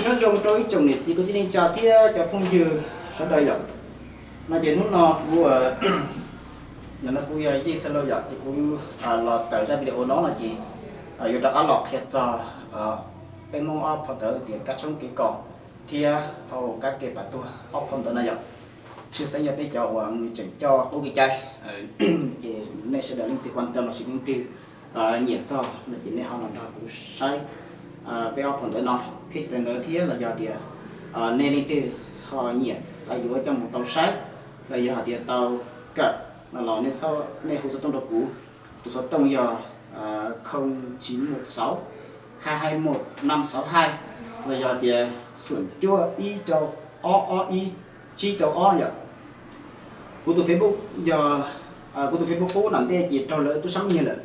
Nyob zoo rau ib tsoom niam txiv kwv tij neej tsa thiab cov phooj ywg sawv daws yom. No ces hnub no kuv, ntawm no kuv yog Yeej Xa Lauj yom, ces kuv los tawm zaj video no no ces yuav rov qab los qhia txog peb Hmoob ob phau ntawv tias kab tshoob kev kos thiab phau kab ke pam tuag ob phau ntawv no yom. Tshwj xeeb yog peb cov uas tseem coj qub kev cai, ces nej sawv daws leej twg quan tâm lossis leej twg nyiam txog no ces nej ho los nrog kuv saib peb ob phau ntawv no thiab. Tsis tas ntawd thiab los yog tias nej leej twg ho nyiam xav yuav coj mus tau saib los yog hais tias tau kawm no los nej hu xov tooj rau kuv. Tus xov tooj yog không chín một sáu hai hai một năm sáu hai, los yog tias xoom cuaj ib rau ob ob ib tsib rau ob yom. Kuv tus Facebook yog, kuv tus Facebook qub nram ntej ces raug lawv tub sab nyiag lawm,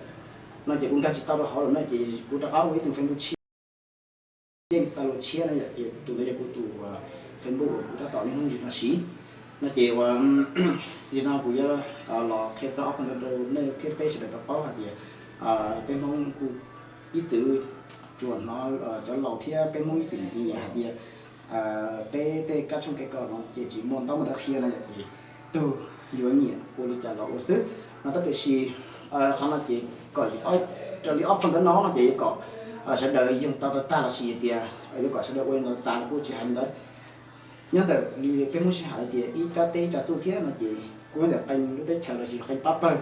no ces kuv nkag tsis tau rau hauv lawm no ces kuv rov qab ua ib tug Facebook tshiab, Yeej Xa Lauj tshiab no yom, ces tus ntawd yog kuv tus Facebook uas kuv tab tom niaj hnub ntsis no siv. No ces uas ntsis no kuv yuav los qhia txog ob phau ntawv rau nej thiab peb sawv daws tau paub hais tias peb Hmoob kuj ib txwm tsuas hnov cov laus thiab peb Hmoob ib txwm nyiam hais tias peb tej kab tshoob kev kos no ces tsis muaj ntaub muaj ntawv qhia no yom, ces tug yuav nyiam ua li cas los ua xwb no. Tab tiam sis qhov no ces kom raws li ob phau ntawv no no ces yuav kom sawv daws yoog tau tag tag lossis tias yuav kom sawv daws ua li ntawd tas los kuj tsis hais li ntawd. Nyob ntawm li peb Hmoob sib hais tias ib rab teb ib tsa txuj thiab no ces kuj nyob ntawm qee lub teb chaws lossis qee pab pawg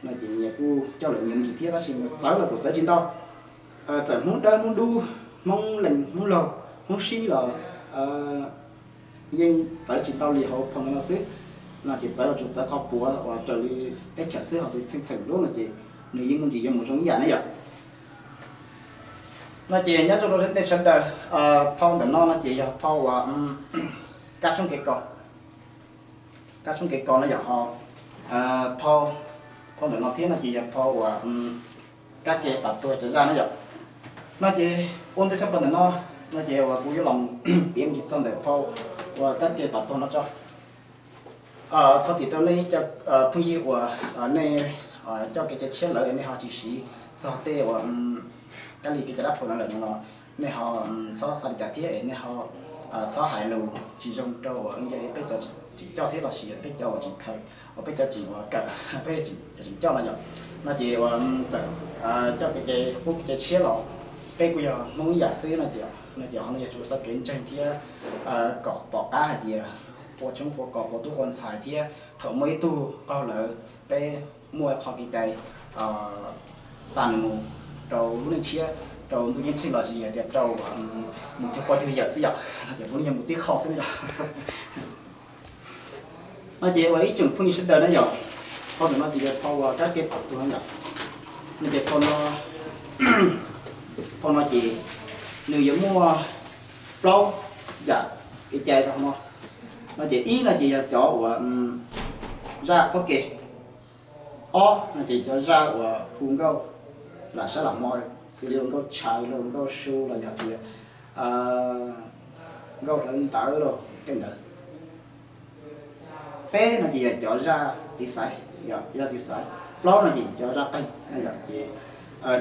no ces nyias kuj coj lawm nyias me ntsis thiab, tab sis mas txawv los kuj txawv tsis ntau. Txawm Hmoob Dawb, Hmoob Dub, Hmoob Lees, Hmoob Laug, Hmoob Sib los yeej txawv tsis ntau li hauv phau ntawv no xwb. No ces txawv los tsuas txawv qhov puav uas raws li teb chaws xwb, ho tus txheej txheem lub no ces nws yeej muaj ntsis yuav mus zoo ib yam ne yom. No ces nyob zoo rau nej sawv daws, phau ntawm no no ces yog phau uas kab tshoob kev kos, kab tshoob kev kos no yom, ho phau, phau ntawm no thiab no ces yog phau uas kab ke pam tuag cov zaj na yom. No ces ua ntej tshaj plaws ntawm no, no ces uas kuv yuav los piav me ntsis txog ntawm phau uas kab ke pam tuag no tso. Thov txim rau nej cov phooj ywg uas nej coj kev cai tshiab lawm nej ho tsis siv txog tej uas kab li kev cai dab phau no lawm no los nej ho txhob xav li cas thiab es nej ho txhob hais lus tsis zoo rau uas peb cov tseem coj thiab lossis peb cov uas tseem khaws uas peb cov tseem uas kawm peb tseem coj no yom. No ces uas txawm coj kev cai qub kev cai tshiab los peb kuj yog Hmoob ib yam xwb no ces, no ces qhov no yog tsuas txoj kev ntseeg thiab kom pom qab hais tias ua tshoob ua kos ua tub ua ntxhais thiab thaum muaj ib tug qaug lawm peb muaj qhov kev cai xa nws mus rau lub neej tshiab, rau ntuj ceeb tsheej lossis hais tias rau mus cuag pog cuag yawm xwb yom, no ces kuv yeej yog mus tib qho xwb na yom. No ces uas ib tsoom phooj ywg sawv daws na yom, phau ntawm no ces yog phau uas kab ke pam tuag no yom. No ces phau no, phau no ces nws yuav muaj plaub yam kev cai rau hauv no. No ces ib no ces yog cov uas zaj qhuab ke, ob no ces cov zaj uas hu nkauj lam sab lam hmo xws li ua nkauj tshaw los ua nkauj su los yog tias nkauj hlawv ntawv los tej ntawd. Peb no ces yog cov zaj txiv xaiv, yog zaj txiv xaiv. Plaub no ces cov zaj qeeg no yom, ces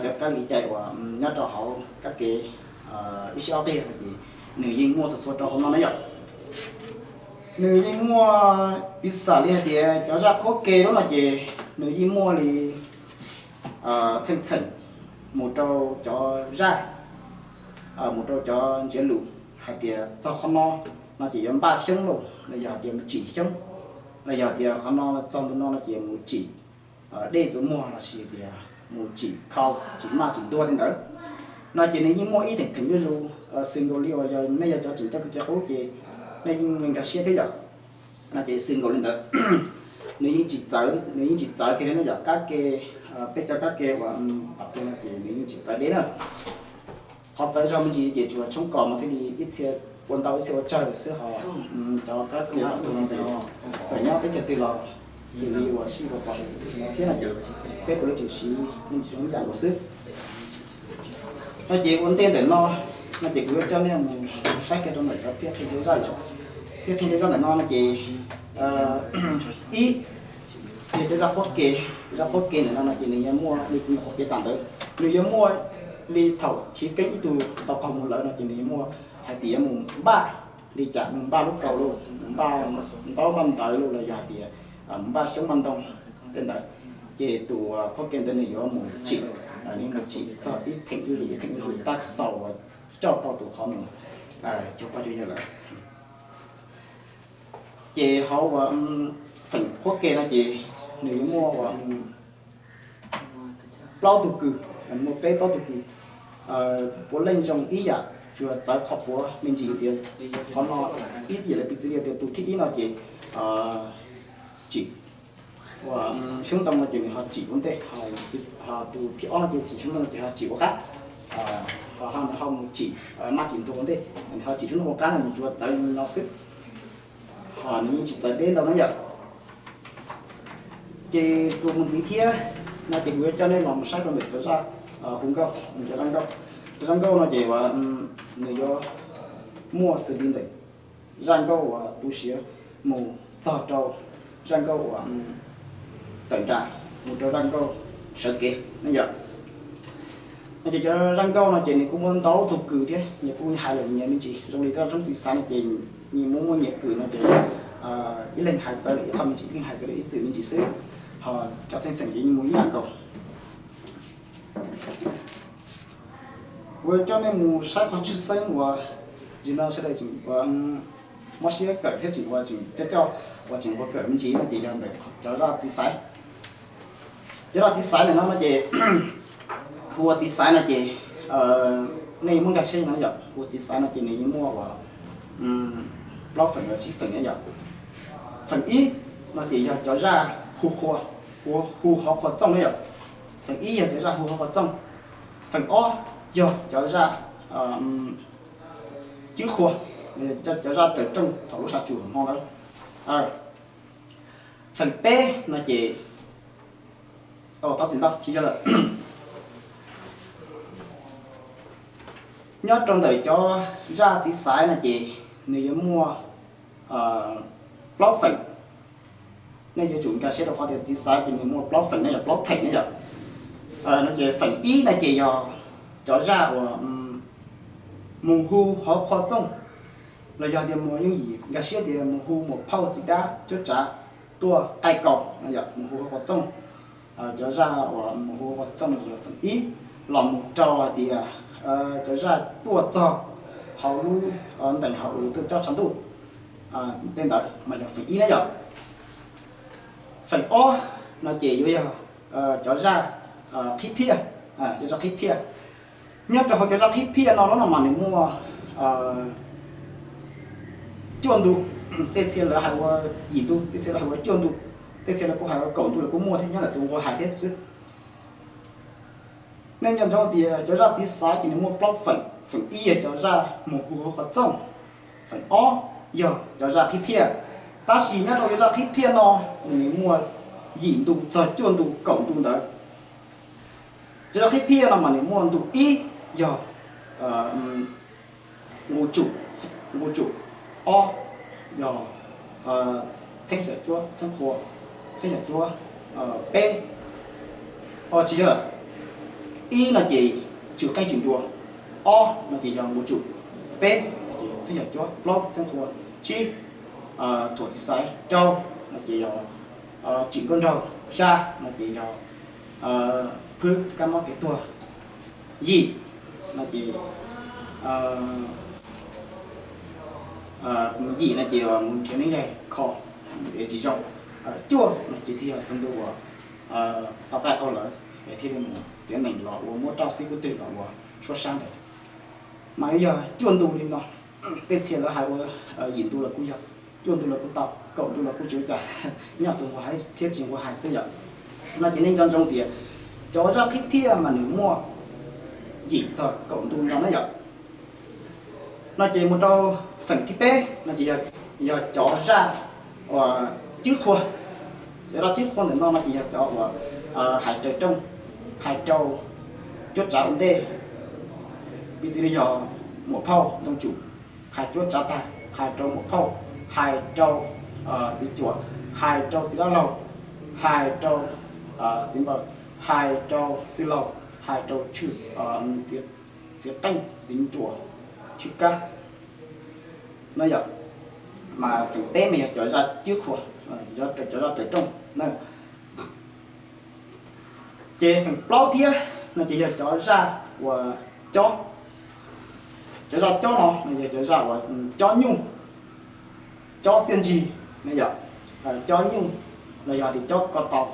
cov kab li kev cai uas nyob rau hauv kab ke ib sib ob qiag no ces nws yeej muaj txhua txhua rau hauv no na yom. Nws yeej muaj piv xam li hais tias cov zaj qhuab ke lub no ces nws yeej muaj li txheej txheem mus rau cov zaj, mus rau cov ntsiav lus hais tias txog qhov no no ces yuav npaj xyoob lauj, los yog hais tias mus tsim xyoob, los yog hais tias qhov no txog ntu no no ces mus tsim dej txuas muag lossis tias mus tsim khau tsim maj tsim ntuag tej ntawd. No ces nws yeej muaj ib theem theem zuj zus xws nkaus li uas yog nej yog cov tseem coj kev cai qub ces nej yeej nkag siab thiab yom. No ces xws nkaus li ntawd nws yeej tsis txawv, nws yeej tsis txawv kiag li na yom. Kab ke, peb cov kab ke uas pam tuag no ces nws yeej tsis txawv deb na. Qhov txawv zog me ntsis ces tsuas tshoob kos mas thiaj li ib txhia ua ntau ib txhia ua tsawg xwb, ho cov kab ke pam tuag no ces txawm nyob teb chaws twg los xws li uas sij ua pom saum YouTube no thiab no ces peb puav leej tseem siv me ntsis zoo ib yam nkaus xwb. No ces ua ntej ntawm no, no ces kuv yuav coj nej mus saib kiag rau ntawm cov phiaj qhia nthe zaj yom. Phiaj qhia nthe zaj ntawm no no ces ib, yog cov zaj qhuab ke. Zaj qhuab ke ntawm no no ces nws yuav muaj li kuv nyuam qhuav piav tas ntawd, nws yuav muaj Li thaum chiv keeb ib tug tau qaug mus lawm no ces nws yuav muaj hais tias mus npaj li cas, mus npaj lub kaus los, mus npaj ntaub npaj ntawv los los yog hais tias mus npaj xyoob npaj ntoo tej ntawd, ces tus qhuab ke ntawd nws yuav mus tsim, nws mus tsim txog ib theem zuj zus ib theem zuj zus tab xaus coj tau tus qhov mus cuag pab cuag yawg lawm. Ces hauv uas feem qhuab ke no ces nws yuav muaj uas plaub tug kws, muaj peb plaub tug kws, puav leej zoo ib yam, tsuas txawv qhov puav me ntsis tias qhov no ib yam li piv txwv li tias tus thib ib no ces tsim ua xyoob ntoo no ces nws ho tsim ua ntej, ho tus thib ob no ces tsim xyoob ntoo no ces ho tsim ua qab, ho nws ho mus tsim maj tsim ntuag ua ntej, nws ho tsim xyoob ntoo ua qab no nws tsuas txawv li no xwb, ho nws yeej tsis txawv deb ntau na yom. Ces tus mus ntxiv thiab no ces kuv yuav coj nej los mus saib rau ntawm cov zaj hu nkauj, cov zaj nkauj. Cov zaj nkauj no ces uas nws yuav muaj xws li ntawm zaj nkauj uas tu siav mus txog rau zaj nkauj uas tawm nram mus rau zaj nkauj sawv kev na yom. No ces cov zaj nkauj no ces nws kuj muaj ntau tug kws thiab, nyias kuj hais lawm nyias me ntsis, zoo li zaj Zoob Txiv Xaiv no ces nyias muaj muaj nyias kws no ces ib leeg hais txawv lawm ib qho me ntsis, ib leeg hais txawv lawm ib txwm me ntsis xwb, ho cov xeeb xeem ces yeej mus ib yam nkaus. Kuv coj nej mus saib qhov tshwj xeeb uas nim no sawv daws tseem ua mob siab kawm thiab tseem ua tseem coj coj uas tseem ua kawm me ntsis no ces yog ntawm cov zaj txiv xaiv. Cov zaj txiv xaiv ntawm no no ces hu ua txiv xaiv no ces nej muab nkag siab no yom, hu ua txiv xaiv no ces nws yeej muaj uas plaub feem los tsib feem na yom. Feem ib no ces yog cov zaj hu qhua, hu hauv qhua txooj na yom. Feem ib yog cov zaj hu hauv qhua txooj. Feem ob yog cov zaj cwb qhua, cov zaj raws rooj thaum lub sab tsum hmo ntawd. Feem peb no ces, thov txim ntau tsis yog lawm. Nyob rau ntawm cov zaj txiv xaiv no ces nws yuav muaj plaub feem. Nej yuav tsum nkag siab rau qhov tias txiv xaiv ces nws muaj plaub feem ne yom, plaub theem ne yom. No ces feem ib no ces yog cov zaj uas mus hu hauv qhua txooj, los yog tias mus yooj yim nkag siab tias mus hu muam phauj txiv dab cuab tsav tuaj qaij kaus no yom, mus hu hauv qhua txooj. Cov zaj uas mus hu hauv qhua txooj no ces yog feem ib, los mus rau hais tias cov zaj tuaj txog hauv lub ntees hauv uas yuav tuaj cob tshav ntuj tej ntawd mas yog feem ib na yom. Feem ob no ces yuav yog cov zaj qhib phiaj, cov zaj qhib phiaj. Nyob rau hauv cov zaj qhib phiaj no lawm no mas nws muaj cuaj ntu, tej txhia lawv hais ua yim ntu, tej txhia lawv hais ua cuaj ntu, tej txhia lawv kuj hais ua kaum ntu lawm kuj muaj thiab, nyob ntawm tus nqua hais thiab xwb. Nej nco ntsoov tias cov zaj txiv xaiv ces nws muaj plaub feem, feem ib yog cov zaj mus hu hauv qhua txooj, feem ob yog cov zaj qhib phiaj. Tab sis nyob rau cov zaj qhib phiaj no nws muaj yim ntu txog cuaj ntu kaum ntu ntawd. Cov zaj qhib phiaj no mas nws muaj ntu ib yog nqus tsum, nqus tsum, ob yog txheeb xyom cuab, txheeb qhua, txheeb xyom cuab, peb, tsis yog, ib no ces tswm qeej tswm nruas, ob no ces yog nqus tsum, peb no ces txheeb xyom cuab, plaub txheeb qhua, tsib thuam txiv xaiv, rau no ces yog tsim nkauj nraug, xya no ces yog phwb kab mob kev tuag, yim no ces yim no ces mus nrhiav neeb yaig kho, tsis zoo, cuaj no ces thiaj yog txog ntu uas tau qaij qaug lawm es thiaj li mus txiav nees los ua muab roj xib kub twg los ua suab sab ntawd. Mas yuav yog cuaj ntu li no, tej txhia lawv hais ua yim ntu los kuj yog, cuaj ntu los kuj tau, kaum ntu los kuj tsis ua cas, nyob tus nqua hais thiab tsis nqua hais xwb yom. No ces nej nco ntsoov tias cov zaj qhib phiaj mas nws muaj yim txog kaum ntu no na yom. No ces mus rau feem thib peb no ces yog cov zaj uas cwb qhua. Cov zaj cwb qhua ntawm no no ces yog cov uas hais raws rooj, hais rau cuab tsav ua ntej, piv txwv li yog muam phauj ntoo tsum, hais cuab tsav tag hais rau muam phauj, hais rau txiv cuam, hais rau txiv dab laug, hais rau txiv npawg, hais rau txiv laug, hais rau txiv qeej txiv nruas tshwj kab na yom. Mas feem peb mas yog cov zaj cwb qhuas, cov zaj raws rooj na. Ces feem plaub thiab no ces yog cov zaj uas cob, cov zaj cob no no yog cov zaj uas cob nyuj, cob txiaj ntsig na yom, cob nyuj los yog tias cob ko taus,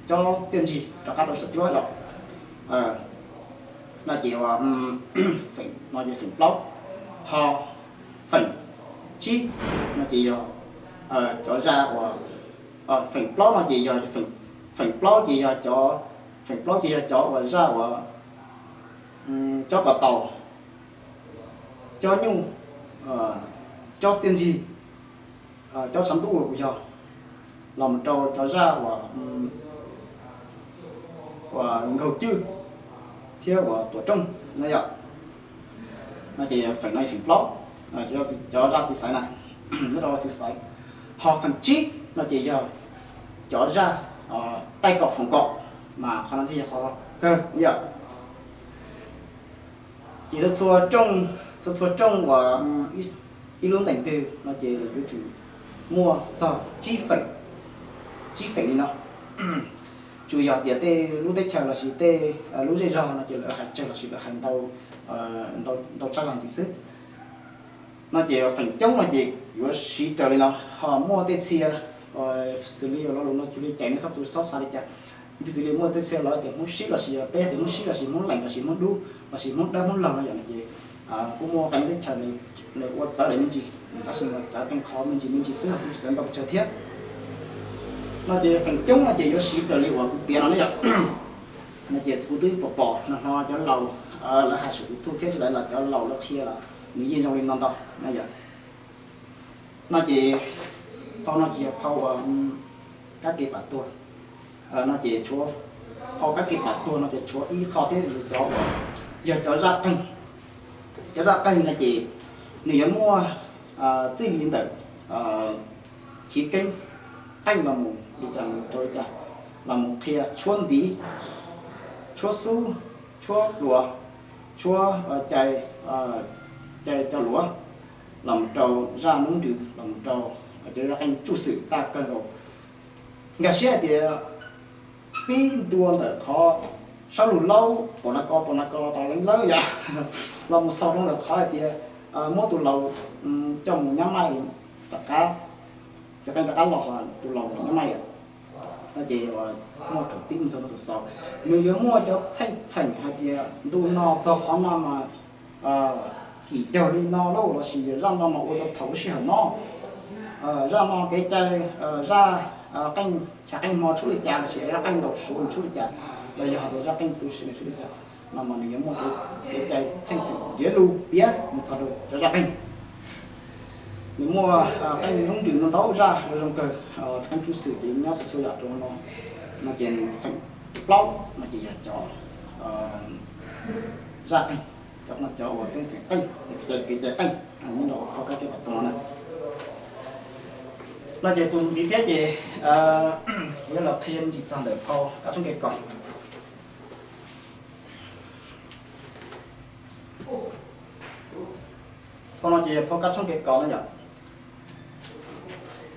cob txiaj ntsig rov qab rau saum cuab yom. No ces feem no ces feem plaub, ho feem tsib no ces yog cov zaj uas, feem plaub no ces yog, feem plaub ces yog cov, feem plaub ces yog cov uas zaj uas cob ko taus, cob nyuj, cob txiaj ntsig, cob tshav ntuj uas kuv yog, los mus rau cov zaj uas nkaug cwj thiab uas tuam rooj na yom. No ces feem no feem plaub, cov zaj txiv xaiv na, nyob rau txiv xaiv. Ho feem tsib no ces yog cov zaj taij kom foom kom, mas qhov no thiaj yog qhov kawg yom. Ces txhua txhua rooj, txhua txhua rooj uas ib lub ntees twg no ces yuav tsum muaj txog tsib feem, tsib feem li no. Tsuas yog tias tej lub teb chaws lossis tej lub zej zog no ces lawv hais tsawg lossis lawv hais ntau, ntau tshaj zog ntxiv xwb. No ces feem coob no ces yuav siv raws li no, ho muaj tej txhia xws li lo lus no cuag li cas nej txhob tu txhob xav li cas. Piv xws li muaj tej txhia lawv tias Hmoob Sib lossis peb tias Hmoob Sib lossis Hmoob Lees lossis Hmoob Dub lossis Hmoob Dawb Hmoob Laug no yom, no ces kuj muaj qee lub teb chaws nws ua txawv lawm me ntsis, tab sis mas txawv qee qhov me ntsis me ntsis xwb, kuj tsis txawv ntau pes tsawg thiab. No ces feem coob no ces yuav siv raws li uas kuv piav no na yom. No ces kuv twb pom pom no ho cov laus lawv hais saum YouTube thiab tsis lawv los cov laus lawv qhia los nws yeej zoo li no ntau na yom. No ces phau no ces yog phau uas kab ke pam tuag. No ces tshuav phau kab ke pam tuag no ces tshuav ib qho thiab, cov uas yog cov zaj qeeg. Cov zaj qeeg no ces nws yuav muaj txij li ntawm chiv keeb qeej los mus li cas mus rau li cas, los mus qhia tshuab ntiv, tshuab xub, tshuab pluas, tshuab cai, cai cov luav, los mus rau zaj noob nrws, los mus rau cov zaj qeej tsuj xwm tag kawg nkaus. Nkag siab hais tias pib ntua ntawm qhov sab lug laub pom na ko pom na ko tau leej lawb yom, los mus xaus rau ntawm qhov hais tias muab tus laus coj mus nyab maij rov qab, txiv qeej rov qab los tus laus nyab maij yom. No ces muaj thaum pib mus txog rau thaum xaus, nws yuav muaj cov txheej txheem hais tias ntu no txog qhov no mas kim caug li no lauj, lossis zaj no mas ua rau thaum lub sij hawm no, zaj no kev cai, zaj qeej chav qeej hmo tshuab li cas, lossis zaj qeej ntaus suav nws tshuab li cas, los yog hais tias zaj qeej tu siav nws tshuab li cas, no mas nws yuav muaj kev cai txheej txheem ntsiav lus piav mus txog rau cov zaj qeej. Nws muaj qeej noob nrws ntau ntau zaj zoo kawg, qeej tsuj xwm ces nyob txhua txhua yam rau no. No ces feem plaub no ces yog cov zaj qeej, cov uas txheej txheem qeej, kev cai qeej nyob rau phau kab ke pam tuag no na. No ces txuas ntxiv thiab ces yuav los qhia me ntsis txog ntawm phau kab tshoob ke kos. Phau no ces phau kab tshoob ke kos no yom.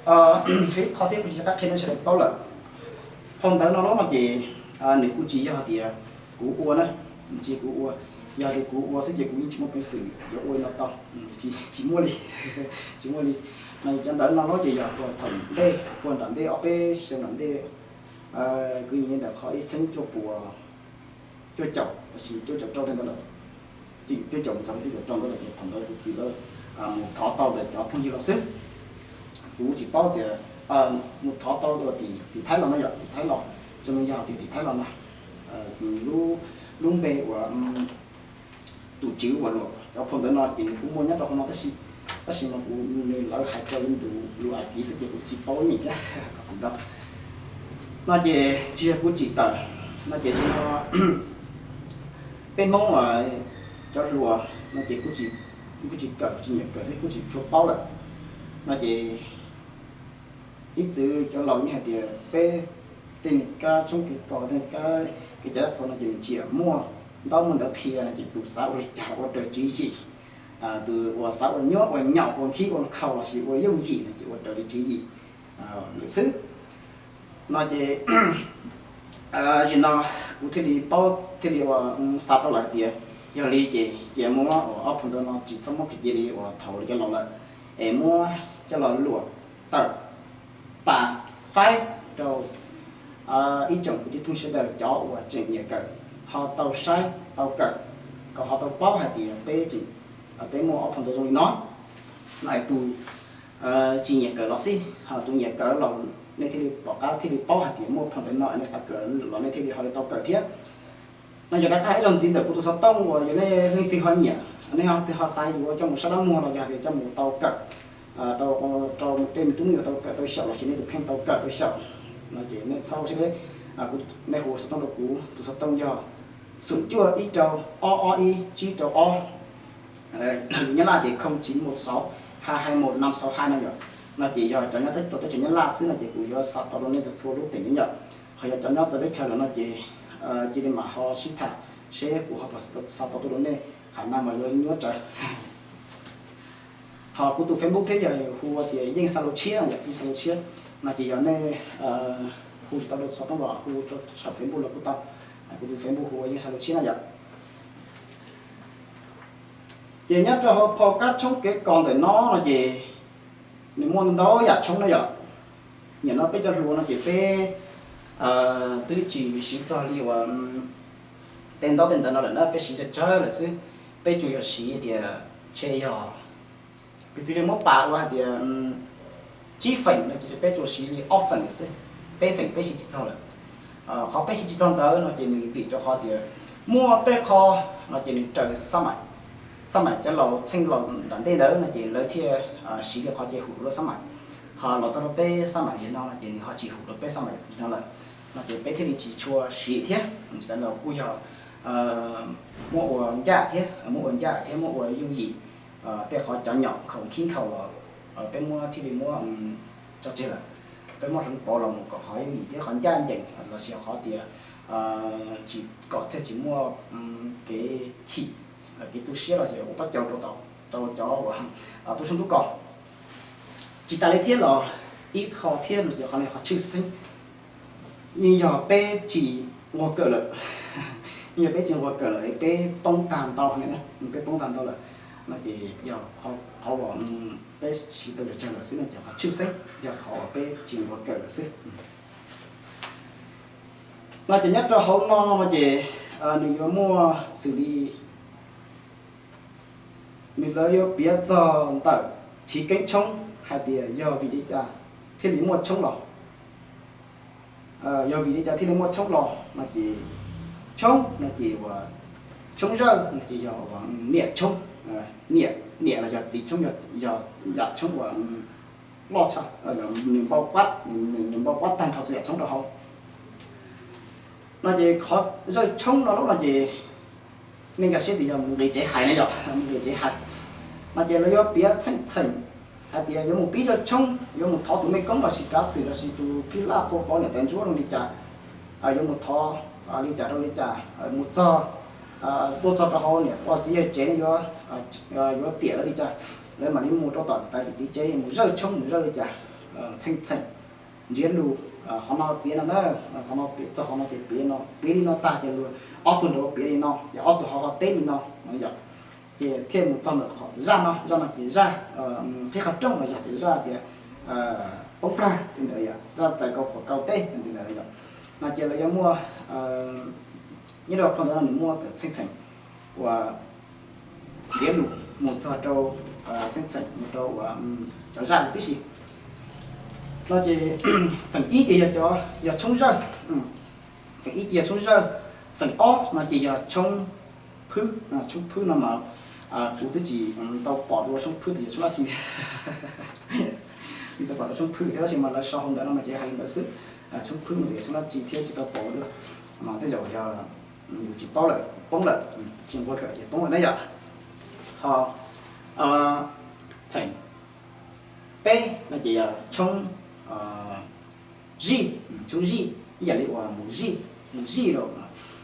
Tshuav ib qho thiab kuv tsis qab qhia nej sawv daws paub lawm. Phau ntawv no los no ces nws kuj tsis yog tias kuv ua na, tsis kuv ua, yog tias kuv ua xwb ces kuv yeej tsis muaj peev xwm yuav ua no tau, tsis muaj li, tsis muaj li. No cov ntawv no los ces yog puag thaum ntej, puag nram ntej ob peb xyoo nram ntej, kwv yees ntawm qhov ib txhiab cuaj puas cuaj caum lossis cuaj caum rau li ntawd lawm, cuaj caum mus txog cuaj caum rau ntawd lawm ces thaum ntawd kuv txiv lawv mus thov tau ntawm cov phooj ywg los xwb. Kuv tsis paub tias mus thov tau tim Thaib los no yom, tim Thaib los, zoo li yog tias tim Thaib los mas lub npe uas tus tswv uas luam cov phau ntawv no ces nws kuj muaj nyob rau hauv no tab sis, tab sis mas kuv, nws lawv hais rau li ntus lus Askiv xwb ces kuv tsis paub nyeem thiab tsis ntau. No ces tsis yog kuv tsim tawm, no ces tsis no peb Hmoob cov hluas no ces kuj tsis kawm tsis nyiam kawm thiab kuj tsis tshua paub lawm. No ces ib txwm cov laus yeej hais tias peb Tej niag kab tshoob kev kos, tej niag kab kev cai dab qhuas no ces nws tsis muaj ntaub muaj ntawv qhia no ces tus xav ua li cas los ua raws tswv yim. Tus uas xav ua nyuab ua nyaum ua nkhib ua nkhaus los sis ua yooj yim no ces ua raws li tswv yim lawm xwb. No ces zim no kuv thiaj li paub thiaj li uas xav tau lawm tias yog li ces cia muab uas ob phau ntawv no tsis txhob muab khaws cia li uas thaum cov laus lawm, es muab coj los luam tawm pas faib rau ib tsoom kwv tij phooj ywg sawv daws cov uas tseem nyiam kawm ho tau saib tau kawm, kom ho tau paub hais tias peb tseem, peb muaj ob phau ntawv zoo li no. No es tus tsis nyiam kawm los xij, ho tus nyiam kawm los nej thiaj li pom qab thiaj li paub hais tias muaj phau ntawv no es nej xav kawm los nej thiaj li ho yuav tau kawm thiab. No yog rov qab hais ib zaug ntxiv ntawm kuv tus xov tooj uas yog nej leej twg ho nyiam, nej ho twg ho xav yuav coj mus sab dab muag los yog hais tias coj mus tau kawm, tau rau tej me tub me nyuam tau kawm tau xyaum los sis nej tus kheej tau kawm tau xyaum no ces nej txhob ua siab deb, nej hu xov tooj rau kuv, tus xov tooj yog xoom cuaj ib rau ob ob ib tsib rau ob, lus Nyab Laj tias không chín một sáu hai hai một năm sáu hai no yom. No ces yog cov nyob rau teb chaws Nyab Laj xwb no ces kuv yuav xa tau rau nej txhua txhua lub teem ne yom. Ho yog cov nyob txawv teb chaws lawm no ces cia li mam ho sib tham seb kuv ho puas xa tau tuaj rau nej, qhov no mas yuav nyuaj tsawv. Ho kuv tus Facebook thiab yog hu ua tias Yeej Xa Lus Tshiab no yom, Yeej Xa Lus Tshiab. No ces yog nej hu tsis tau rau xov tooj los hu rau saum Facebook los kuj tau. Kuv tus Facebook hu ua Yeej Xa Lus Tshiab no yom. Ces nyob rau hauv phau kab tshoob kev kos ntawm no no ces nws muaj ntau yam tshoob na yom. Nim no peb cov hluas no ces peb twb tsis siv txog li uas tej ntaub tej ntawv no lawm na, peb siv tsawg tsawg lawm xwb. Peb tsuas yog siv tias ntshe yog piv txwv li muab pas ua hais tias tsib feem no ces peb tsuas siv li ob feem lawm xwb, peb feem peb siv tsis txog lawm. Qhov peb siv tsis txog ntawd no ces nws vim rau qhov tias muaj tej qho no ces nws raws xab maim, xab maim cov laus txheej laus nram ntej ntawd no ces lawv thiaj siv li qhov ces hum rau lawv xab maim. Ho los txog rau peb xab maim ntawm no no ces nws ho tsis hum rau peb xab maim ntawm no lawm, no ces peb thiaj li tsis tshua siv thiab. Ntawd los kuj yog muab ua ncaj thiab, muab ua ncaj thiab muab ua yooj yim. Tej qhov cov nyaum nkhaus khib nkhaus los peb muab thiaj li muab tso tseg lawm, peb muab hloov pauv los mus kom qhov yooj yim thiab qhov ncaj ncees los sis qhov tias tsis kom thiaj tsis muaj kev chim, kev tu siab los sis ua pob caus rau cov uas tub tshoob tub kos. Tsis tas li thiab los ib qho thiab no ces qhov no qhov tshwj xeeb, yeej yog peb tsis nquag kawm lawm, yeej yog peb tsis nquag kawm lawm es peb poob tag ntau, peb poob tag ntau lawm no ces yog qhov uas peb siv tau tsawg tsawg lawm xwb no ces qhov tshwj xeeb yog qhov uas peb tsis nquag kawm lawm xwb. No ces nyob rau hauv no no ces nws yuav muaj xws li nws lawv yuav piav txog ntawm chiv keeb tshoob hais tias yog vim li cas thiaj li muaj tshoob los, yog vim li cas thiaj li muaj tshoob los no ces tshoob no ces uas tshoob zawj no ces yog uas niam tshoob, niam, niam los yog txiv tshoob, yog yam tshoob uas loj tshaj, nws npau qab, nws npau qab tag nrho txhua yam tshoob rau hauv. No ces qhov zawj tshoob no lub no ces nej nkag siab tias yog mus nqis tsev hais na yom, mus nqis tsev hais. No ces lawv yuav piav txheej txheem hais tias yuav mus pib zawj tshoob, yuav mus thov tus mej koob los sis kav xwm los sis tus phij laj quaj pov niam tais ntsuab rau li cas, yuav mus thov li cas rau li cas, mus txog, tuaj txog rau hauv niam pog txiv yawg tsev ne yuav, yuav tiam lawv li cas, lawv mam li mus rau tom niam tais yawm txiv tsev mus zawj tshoob mus zawj li cas, txheej txheem ntsiav lus. Qhov no piav no na, qhov no piav txog qhov no ces piav no piav li no tag ces luag ob tug nraud piav li no ces ob tug ho ho teb li no yom. Ces thiaj mus txog ntawm zaj no, zaj no ces zaj qhib qhov rooj los yog tias zaj tias poob plag li ntawd yom, zaj txais kau quav kau teb li ntawd yom. No ces lawv yuav muaj, nyob rau phau ntawv no nws muaj txheej txheem uas ntiav lus mus txog rau txheej txheem mus rau uas cov zaj tib si. No ces feem ib ces yog cov, yog tshoob zawj, feem ib ces yog tshoob zawj, feem ob no ces yog tshoob phwb, tshoob phwb no mas kuv twb tsis tau pom dua tshoob phwb tias yog tshoob dab tsi, tsis tau pom dua tshoob phwb thiab tab sis mas lawv sau hauv ntawv no mas ces hais li ntawd xwb. Tshoob phwb no tias tshoob dab tsi thiab tsis tau pom dua, mas tej zaum yog yus tsis paub lawm poob lawm, tsis nquag kawm ces poob lawm na yom. Ho feem peb no ces yog tshoob zij, tshoob zij. ib yam li uas mus zij, mus zij los,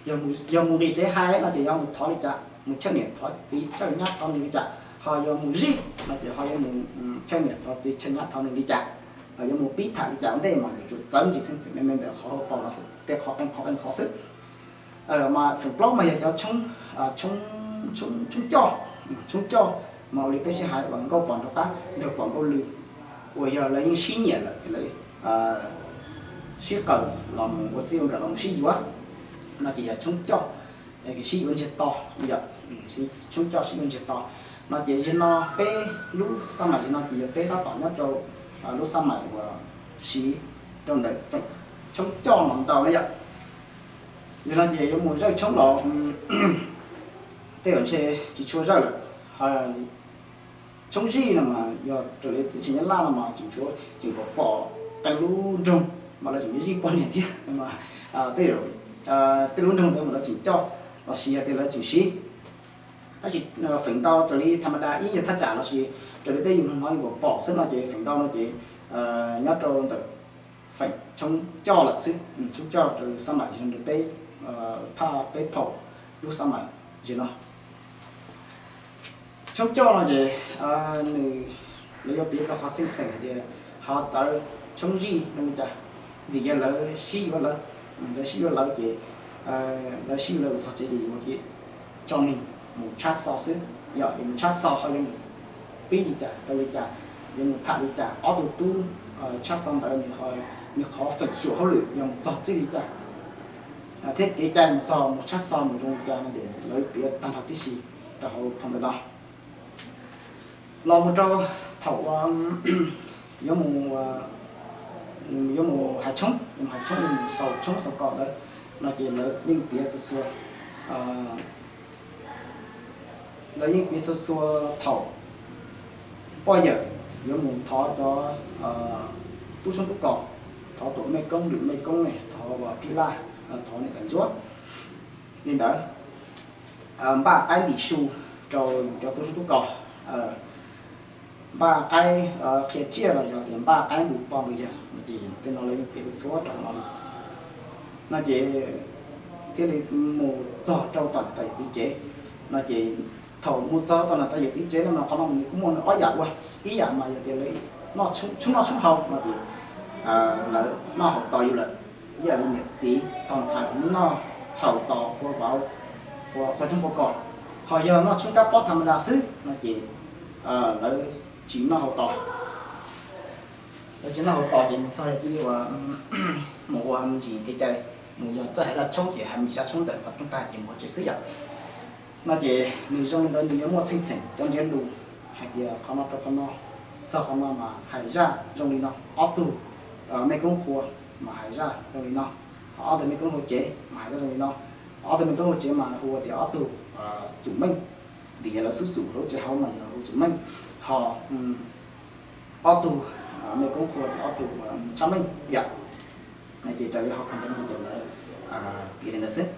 yog mus nqis tsev hais no ces yuav mus thov li cas, mus chawj niam thov txiv chawj nyab thov nus li cas, ho yuav mus zij no ces ho yuav mus chawj niam thov txiv chawj nyab thov nus li cas, yuav mus pib tham li cas ua ntej mas yuav tsum txawv ntsis xeeb txheem me me ntawm qhov hauv paus no xwb, tej qhov qee qhov qee qhov xwb. Mas feem plaub mas yog cov tshoob coj, tshoob coj mas ua li peb sib hais uas nkauj pom nraug qab, nraug pom nkauj lw, uas yog lawv yeej sib nyiam lawm, lawv sib qawm los mus ua txij ua nkawm los mus sib yuav, no ces yog tshoob coj, sib yuav ntsiag to, yog tshoob coj sib yuav ntsiag to. No ces zaum no peb lub xab mais zaum no ces yog peb tab tom nyob rau lub xab mais uas siv rau ntawm feem tshoob coj no ntau na yom. Zaum no ces yuav mus zawj tshoob los tej zaum ntshe tsis tshua zawj lawm. Tshoob zij no mas yog raws li teb chaws Nyab Laj no mas tseem tshuav, tseem pom pom qee lub nroog mas lawv tseem zij poj niam thiab, tej zaum tej lub nroog ntawd mas lawv tseem coj los sis yog tias lawv tseem siv. Tab sis feem ntau raws li tham ma da ib yog thaj tsam los sis raws li tej yus hnov yus pom pom xwb no ces feem ntau no ces nyob rau ntawm feem tshoob coj lawm xwb, tshoob coj rau xab mais zaum no peb, phaj peb phaum lub xab mais zaum no. Tshoob coj no ces nws, lawv yuav piav txog qhov xeeb txheem hais tias ho txawv tshoob zij zoo li cas, vim yog lawv sib yuav lawv, lawv sib yuav lawv ces lawv sib yuav lawv los txog tsev ces yuav tso neeg mus tshab xo xwb. Yog yuav mus tshab xo ho yuav mus pib li cas rau li cas, yuav mus tham li cas, ob tug tub tshab xo ntawd nws qhov feem xyuam hauj lwm yog mus txog txij li cas, thiab kev cai mus txog mus tshab xo mus zoo li cas no ces lawv piav tag nrho tib si rau hauv phau ntawv no. Los mus rau thaum yuav mus, yuav mus hais tshoob, yuav mus hais tshoob, yuav mus xaus tshoob xaus kos ntawd no ces lawv yeej piav txhua txhua, lawv yeej piav txhua txhua thaum poj yawm yuav mus thov cov tub tshoob tub kos, thov tus mej koob lwm mej koob ne, thov phij laj, thov niam tais ntsuab li ntawd, npaj qaib ntim su rau yus cov tub tshoob tub kos, npaj qaib qhia tsiaj los yog tias npaj qaib npws pog npws yawg no ces tej no lawv yeej piav txhua txhua rau no li. No ces thiaj li mus txog rau tom niam tais yawm txiv tsev. No ces thaum mus txog tom niam tais yawm txiv tsev no mas qhov no nws kuj muaj nws ob yam ua. Ib yam mas yog tias lawv noj tshoob noj tshoob haus no ces lawv noj haus tos yus lawm, ib yam li niam txiv tos ntxhais noj haus tos qhua vauv, qhua tshoob qhua kos. Ho yog noj tshoob kab pob tham ma da xwb no ces lawv tsis noj haus tos. Lawv tsis noj haus tos ces mus txog yog cia li ua, mus ua me ntsis kev cai, mus yog txawj hais zaj tshoob ces hais me ntsis zaj tshoob ntawm qhov rooj tag ces mus ua tsev xwb yom. No ces nws zoo li ntawd nws yuav muaj txheej txheem cov ntsiav lus hais tias qhov no rau qhov no, txog qhov no mas hais zaj zoo li no, ob tug mej koob qhua mas hais zaj zoo li no, ho ob tug mej koob hauv tsev mas hais zaj zoo li no, ob tug mej koob hauv tsev mas hu ua tias ob tug txum meej, vim yog lawv xub txum lub tsev hauv mas yog hu txum meej, ho ob tug mej koob qhua ces ob tug tshab meej yom. No ces raws li hauv phau ntawv no ces lawv piav li ntawd xwb.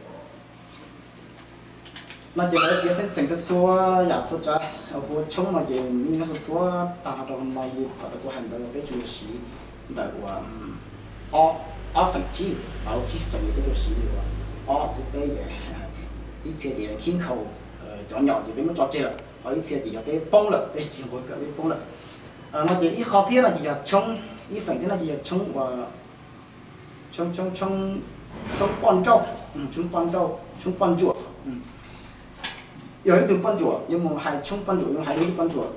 No ces lawv piav txheej txheem txhua txhua yam txhua tsav, hu ua tshoob no ces nyob txhua txhua tag nrho rau hauv no li qhov tau kuv hais ntawd peb tsuas yog siv ntawm uas ob feem tsib, tau tsib feem peb tsuas siv li uas ob xwb peb, ib txhia ces khib nkhaus cov nyom ces peb muab tso tseg lawm, ho ib txhia ces yog peb poob lawm, peb tsis nquag kawm peb poob lawm. No ces ib qho thiab no ces yog tshoob, ib feem thiab no ces yog tshoob uas tshoob, tshoob, tshoob poj nrauj, tshoob poj nrauj, tshoob poj ntsuam. Yog ib tug poj ntsuam yuav mus hais tshoob poj ntsuam, yuav mus hais rau ib tug poj ntsuam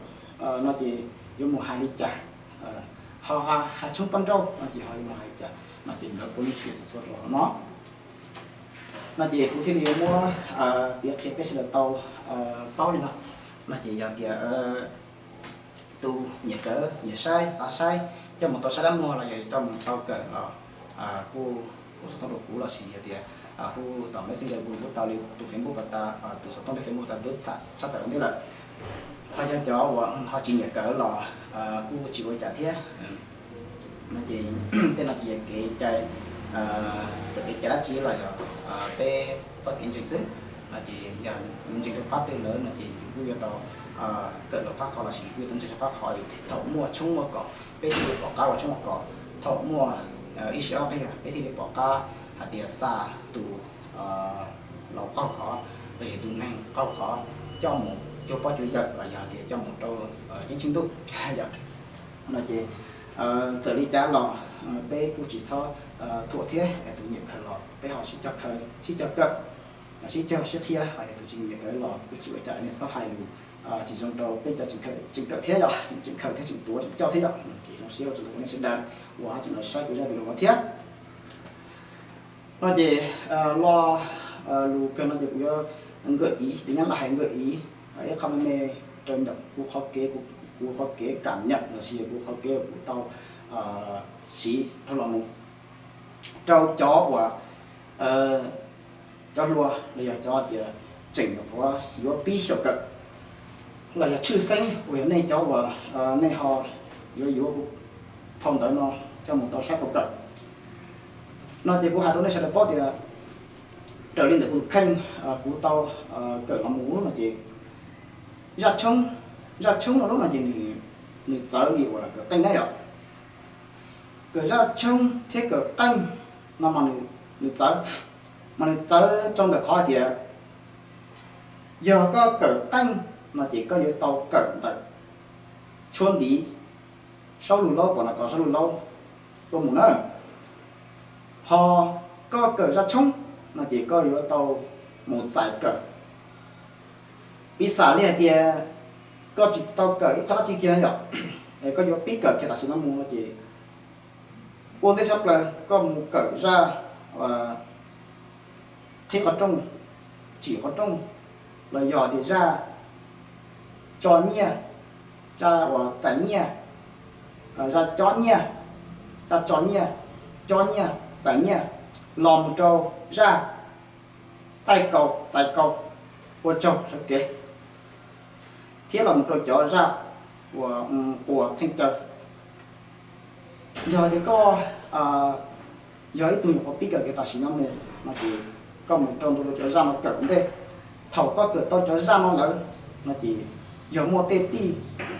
no ces yuav mus hais li cas, ho hais tshoob poj nrauj no ces ho yuav mus hais li cas no ces lawv kuj yeej piav txhua txhua rau hauv no. No ces kuv thiaj li muab piav qhia peb sawv daws tau paub li no. No ces yog tias tus nyiam kawm nyiam saib xav saib coj mus tau saib dab muag los yog coj mus tau kawm los kuj, kuj xov tooj rau kuv los sis yog tias hu tom Messenger kuv kuj tau li tus Facebook pas tas, tus xov tooj li Facebook tas lub tham tshaj tawm ua ntej lawm. Ho yog cov uas ho tsis nyiam kawm los kuj tsis ua cas thiab. No ces tej no ces yog kev cai, txawm kev cai dab tsi los yog peb txoj kev ntseeg xwb. No ces yog yus ntseeg rau phab twg lawm no ces yus kuj yuav tau kawm rau phab qhov los sis kuj yuav tau ntseeg rau phab qhov, thaum muaj tshoob muaj kos peb thiaj yuav pom qab ua tshoob ua kos, thaum muaj Ib sij ob qig peb thiaj li pom qab hais tias xa tus laus qaug qhov, los yog tus neeg qaug qhov coj mus cuag pog cuag yawm los yog tias coj mus rau ceeb tsheej ntuj. No ces txawm li cas los peb kuj tsis txhob thuam thiab, tus nyiam khaws los peb ho sib cog khaws sib cog kawm, sib cog sib qhia. Tus tsis nyiam khaws los kuj tsis ua cas, nej txhob hais lus tsis zoo rau peb cov tseem khaws thiab yom, tseem khaws thiab tseem tuav tseem coj thiab yom. Ces zoo siab ua tsaug ntau nej sawv daws uas tseem los saib kuv zaj video no thiab. No ces lo lus kawg no ces kuv yuav gợi ý, li nyab laj hais gợi ý ib qho me me rau ntawm kuv qhov kev, kuv qhov kev cảm nhận lossis kuv qhov kev uas kuv tau siv dhau los mus rau cov uas cov hluas los yog cov tias tseem nyuam qhuav yuav pib xyaum kawm, los yog tshwj xeeb uas yog nej cov uas nej ho yuav yuav kuv phau ntawv no coj mus tau saib tau kawm. No ces kuv hais rau nej sawv daws paub tias raws li ntawm kuv tus kheej kuv tau kawm los mus no ces zaj tshoob, zaj tshoob no lub no ces nws txawv li uas kawm qeej na yom. Kawm zaj tshoob thiab kawm qeej no mas nws txawv, mas nws txawv rau ntawm qhov hais tias yog koj kawm qeej no ces koj yuav tau kawm ntawm tshuab ntiv saub lug laub, pom no kov saub lug laub tuaj mus na. Ho koj kawm zaj tshoob no ces koj yuav tau mus txais kawm. Piv xam li hais tias koj tsis tau kawm ib qho dab tsi kiag na yom, es koj yuav pib kawm kiag tam sim no mus no ces ua ntej tshaj plaws koj mus kawm zaj qhib qhov rooj, tsim qhov rooj, los yog tias zaj tso nyiaj, zaj uas txais nyiaj, zaj cob nyiaj, zaj tso nyiaj, cob nyiaj, txais nyiaj, los mus rau zaj taij kaus txais kaus, ua tsaug sawv kev, thiab los mus rau cov zaj uas quas txheej caw. Yog tias koj yog ib tug nyuam qhuav pib kawm kiag tam sim no mus no ces koj mus rau ntu rau cov zaj no kawm ua ntej. Thaum koj kawm tau cov zaj no lawm no ces yog muaj tej tij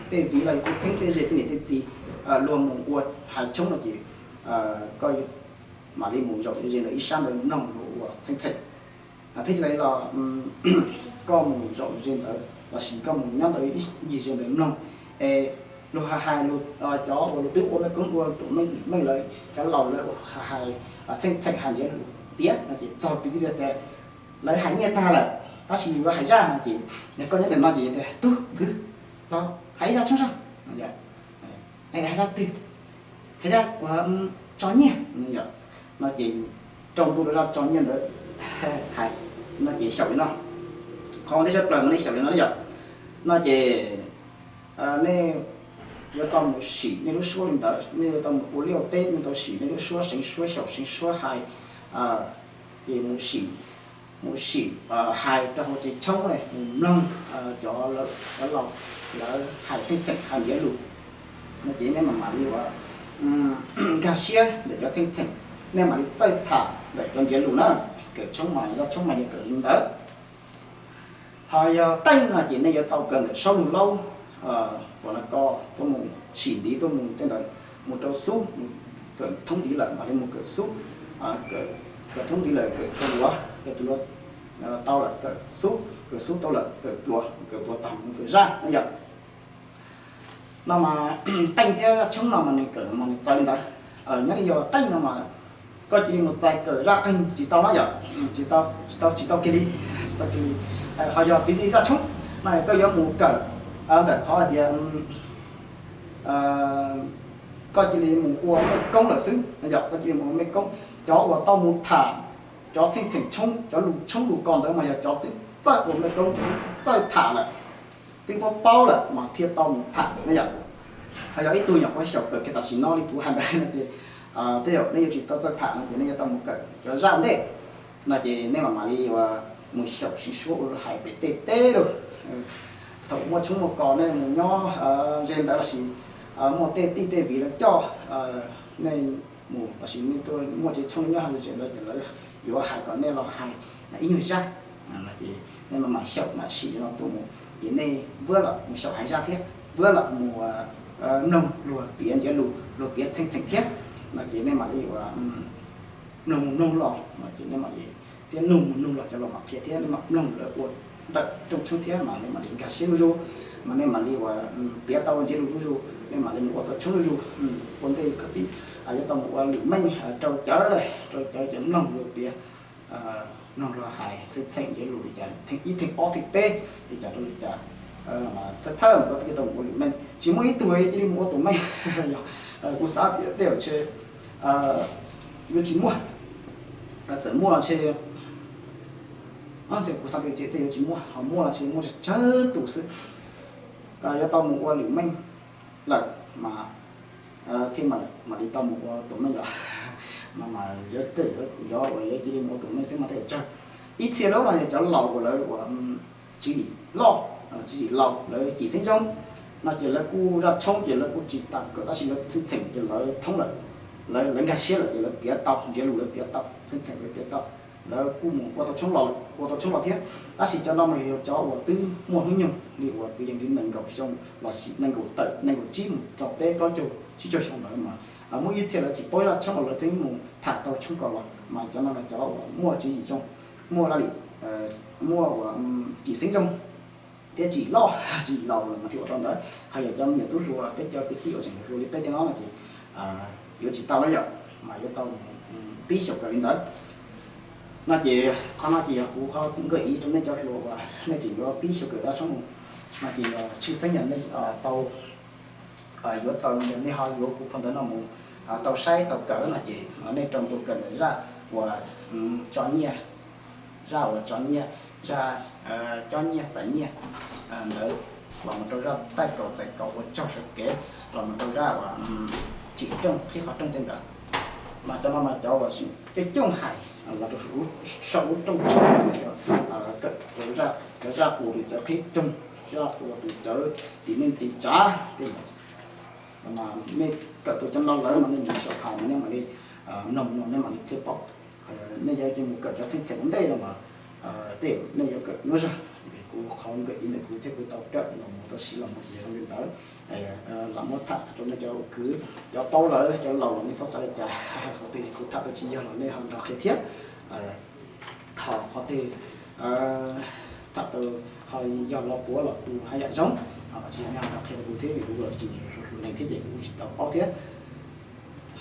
tej viv los yog tej txheeb tej ze tej niam tej txiv luag mus ua hais tshoob no ces koj mam li mus zaum ze ntawm ib sab ntawd mloog luag ua txheej txheem. Thiab tsis tas li los koj mus zaum ze ntawd lossis koj mus nyob ntawd ib ncig ze ntawd mloog es luag hais hais, cov uas luag twb ua mej koob ua tuam meej lwm meej lawm, cov laus lawv hais txheej txheem hais ntsiav lus tiav no ces txog piv txwv tias lawv hais nyiaj tag lawm tab sis yus yuav hais zaj no ces yog koj nyob ntawm no ces tias tub kwv los hais ib zaj tshoob zaj, hais zaj twg, hais zaj uas tso nyiaj no ces yus rau ntu rau zaj tso nyiaj ntawd hais no ces xyaum li no. Qhov ua ntej tshaj plaws mas nej xyaum li no yom. No ces nej yuav tau mus sim nej lub suab li ntawd, nej yuav tau mus ua liaj ua teb, nej tau sim nej lub suab seev suab xyaum seev suab hais, ces mus sim, mus sim hais rau hauv tsev tshoob mus mloog cov, cov laus lawv hais txheej txheem hais ntsiav lus no ces nej mam mam li uas nkag siab ntawm cov txheej txheem, nej mam li txawj tham ntawm cov ntsiav lus na. Kawm tshoob mas zaj tshoob mas yog kawm li ntawd. Ho yog qeej no ces nej yuav tau kawm ntawm saub lug laub, pom no ko tuaj mus sim ntiv tuaj mus tej ntawd, mus rau xub, kawm thoob ntiv lawm mam li mus kawm xub, kawm thoob ntiv lawm kawm tus luav, kawm tus luav tau lawm kawm xub, kawm xub tau lawm kawm pluav, kawm pluav tag mus kawm zaj na yom. No mas qeej thiab zaj tshoob no mas nws kawm mas nws txawv li ntawd. Nyob li yog qeej no mas koj cia li mus txais kawm zaj qeej tsis tau na yom, tsis tau, tsis tau, tsis tau kiag li, tsis tau kiag li. Ho yog piv txwv zaj tshoob no koj yuav mus kawm ntawm qhov hais tias koj cia li mus ua mej koob lawm xwb yom, koj cia li mus ua mej koob. Cov uas tau mus tham cov txheej txheem tshoob, cov lus tshoob lus kos ntawd mas yog cov twb txawj ua mej koob, cov twb txawj tham lawm, twb paub paub lawm mas thiaj tau mus tham na yom. Ho yog ib tug nyuam qhuav xyaum kawm kiag tam sim no li kuv hais ntawd no ces tej zaum nej yuav tsis tau txawj tham no ces nej yuav tau mus kawm cov zaj ntej no ces nej mam mam li ua mus xyaum seev suab ua hais pem tej teb lawm. Thaum muaj tshoob muaj kos nej mus nyob ze ntawd lossis muaj tej tij tej viv lawv coj nej mus lossis nej tuaj muaj tsev tshoob nej nyob ze ntawd ces lawv yuav hais kom nej los hais ib nyuag zaj no ces nej mam mam xyaum mam sim no tuaj mus ces nej vuab los mus xyaum hais zaj thiab vuab los mus mloog luag piav ntsiav lus luag piav txheej txheem thiab. no ces nej mam li ua mloog mus mloog los no ces nej mam li, thiab nug mus nug los cov laus mam qhia thiab nej mam mloog lawv ua ntawm rooj tshoob thiab mas nej mam li nkag siab zuj zus, mas nej mam li ua piav tau ntxiv lus zuj zus, nej mam li mus ua tau tshoob zuj zus. Ua ntej koj tib yuav tau mus ua lwm meej rau cawv, rau cawv ces mloog luag piav, mloog luag hais txheej txheem ntxiv lus li cas, theem ib theem ob theem peb li cas rau li cas. Thawj thawj mas koj tib tau mus ua lwm meej, tsis muaj ib tug cia li mus ua tus meej. Yog kuv xav tias tej zaum ntshe yuav tsis muaj, txawm muaj los ntshe, kuv xav tias tej yuav tsis muaj, ho muaj los ntshe muaj tsawg tus xwb. Yuav tau mus ua lwm meej lawm mas thiaj mam li tau mus ua tus meej yom. Mas mas yuav, yuav uas yuav cia li mus ua tus meej xwb mas tej zaum tsawg. Ib txhia lub mas yog cov laus uas lawv ua tswv yim loj, tswv yim laus lawv cim xeeb zoo no ces lawv kuj zaj tshoob ces lawv kuj tsis tas kawm tab sis lawv txheej txheem ces lawv thoob lawm, lawv nkag siab lawm ces lawv piav tau ntxiv lus, lawv piav tau txheej txheem, lawv piav tau, lawv kuj mus ua tau tshoob los, ua tau tshoob los thiab. Tab sis cov no mas yog cov uas twb muaj hnub nyoog li uas kwv yees li nees nkaum xyoo los sis nees nkaum tawm nees nkaum tsib mus rau peb plaub caug tsib caug xyoo lawm mas muaj ib txhia lawv tsis paub zaj tshoob los lawv twb mus tham tau tshoob kaus los, mas cov no mas cov uas muaj tswv yim zoo, muaj laj lim, muaj uas cim xeeb zoo thiab tsis loj tsis laus los mas thiaj ua tau ntawd. Ho yog cov me nyuam tub hluas, peb cov kwv tij uas tseem hluas li peb cov no no ces yuav tsis tau na yom, mas yuav tau pib xyaum kawm li ntawd. No ces qhov no ces yog kuv qhov kuv nkaj iv rau nej cov hluas uas nej tseem yuav pib xyaum kawm zaj tshoob mus, no ces yog tshwj xeeb yog nej tau, yuav tau, yog nej ho yuav kuv phau ntawv no mus tau saib tau kawm no ces nej rau ntu kawm ntawm zaj uas tso nyiaj, zaj uas tso nyiaj, zaj cob nyiaj txais nyiaj ntawd, los mus rau zaj taij kaus txais kaus ua tsaug sawv kev, los mus rau zaj uas tsim rooj qhib qhov rooj tej ntawd. Mas cov no mas cov uas coob coob hais los rau saum lub rooj tshoob, kawm rau cov zaj ua tus cawv qhib rooj, zaj ua tus cawv tiv neej tiv tsav tej ntawd. Mas nej kawm tau cov no lawm mas nej mus saum hais mas nej mam li mloog mloog nej mam li thiaj paub. Nej yuav cia mus kawm cov txheej txheem ua ntej no mas tej zaum nej yuav kawm nyuaj zog. Kuv qhov nkaj iv ntawm kuv thiab kuv tau kawm los mus tau siv los mus ces yog zoo li ntawd. Lam muab tham rau nej cov kwv, cov paub lawm cov laus los nej txhob xav li cas, qhov twg kuv tham tau tsis yog los nej ho nrog qhia thiab. Ho qhov twg tham tau ho yog los puav los tus haj yam zoo, ho tsis yog nej ho nrog qhia rau kuv thiab vim kuv los tsis hluas hluas neeg thiab ces kuv tsis tau paub thiab.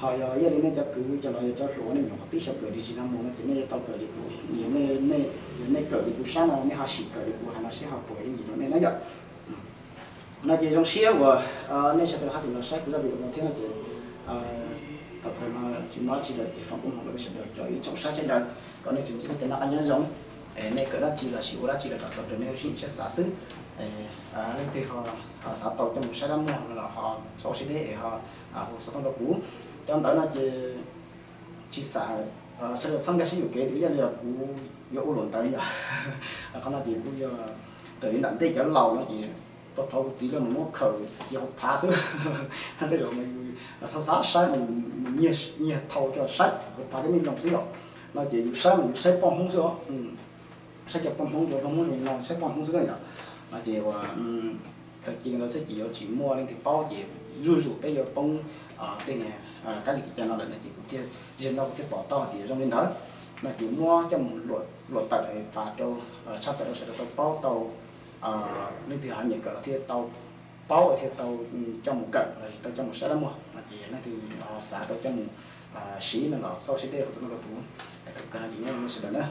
Ho yog yog li nej cov kwv cov no yog cov hluas nej nyuam qhuav pib xyaum kawm ris tsis no mus no ces nej yuav tau kawm li kuv, yog nej kawm li kuv sab no nej ho sim kawm li kuv hais no seb ho puas yooj yim rau nej na yom. No ces zoo siab uas nej sawv daws haj tseem los saib kuv zaj video no thiab no ces thaum kawg no tsis muaj dab tsi lawm ces foom koob hmoov rau nej sawv daws cov ib tsoom saib sawv daws kom nej tsuas ntsib txoj kev noj qab nyob zoo. Nej kawm dab tsi los sis ua dab tsi los kom tau raws nej lub siab ntshiab xav xwb. Leej twg ho xav tau coj mus saib dab muag no los ho txhob ua siab deb es ho hu xov tooj rau kuv. Cov ntawv no ces tsis xav sawv daws txhob nkag siab yuam kev tias yog li kuv yuav ua luam ntawd yom. Qhov no ces kuj yog raws li nram ntej cov laus no ces puag thaud kuv txiv lawv mus muab khaws cia hauv phav xwb. Tej zaum mas yus xav xav saib mas nyiag thau coj saib hauv phav tej me loos xwb yom. No ces yus saib mas yus saib poj Hmoob xwb os. Saib cov poj Hmoob, cov poj Hmoob zoo li no saib poj Hmoob xwb na yom. No ces ua khaws cia li ntawd xwb ces yuav tsis muaj leej twg paub ces zuj zus peb yuav poob tej niag kab li kev cai no lawm no ces kuv thiaj, zaum no kuv thiaj pom tau hais tias zoo li ntawd. No ces muab coj mus luam tawm pas rau, tshaj tawm rau sawv daws tau paub tau, leej twg ho nyiam kawm los thiaj tau paub thiaj tau coj mus kawm los sis tau coj mus saib dab muag no ces leej twg xav tau coj mus siv no los txhob siab deb hu xov tooj rau kuv. Thaum kawg no ces nyob zoo nej sawv daws na.